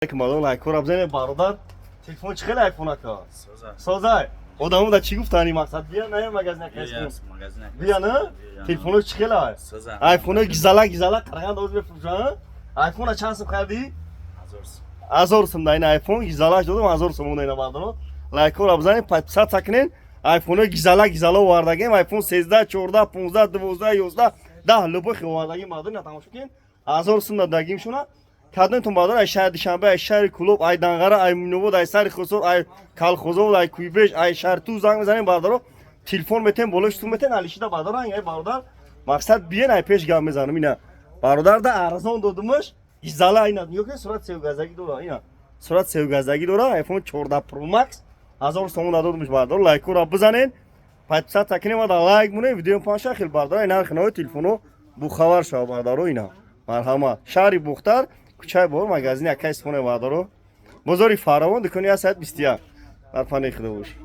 Алейкум, лайкора бизанед, бародар. Телефон чӣ хеле, айфон ака? Созай. Одамо да чӣ гуфтани, мақсад бия на магазин акайс. Бия на? Телефоно чӣ хеле? Айфоно гизала гизала қараган доз мефурӯшанд. Айфона чанд сум харидӣ? 1000 сум да ин айфон гизалаш додам 1000 сум ина, бародаро. Лайкора бизанед, подписаться кунед. Айфоно гизала гизала овардагем, айфон 13, 14, 15, 12, 11, 10, любой хел овардагем, бародаро, ина тамошо кунед. 1000 сум да дагим шуна. Кадомтон, бародар, ай шаҳри Душанбе, ай шаҳри Кулоб, ай Данғара, ай Муинобод, ай сари Хусор, ай Калхозобод, ай Куйбеш, ай Шаҳрту занг мезанем, бародаро, телефон метем, болош сум метем, алишида, бародар, ай бародар, мақсад биен, ай пеш гап мезанам. Ина бародар да арзон додумаш, гизала, ина нигоҳ кунед, сурат севгаздагӣ дора, ина сурат севгаздагӣ дора, iPhone 14 Pro Max 1000 сомон да додумаш, бародар. Лайкора бизанед, подписаться кунед ва да лайк монед, видео панша хел, бародар, ай нархи нави телефоно бухабар шава, бародаро. Ина марҳамат, шаҳри Бухтар, кӯчаи Бор, магазини акай Исфоне, бародаро, бозори Фаравон, дукони 121. Дар паноҳи Худо бошед.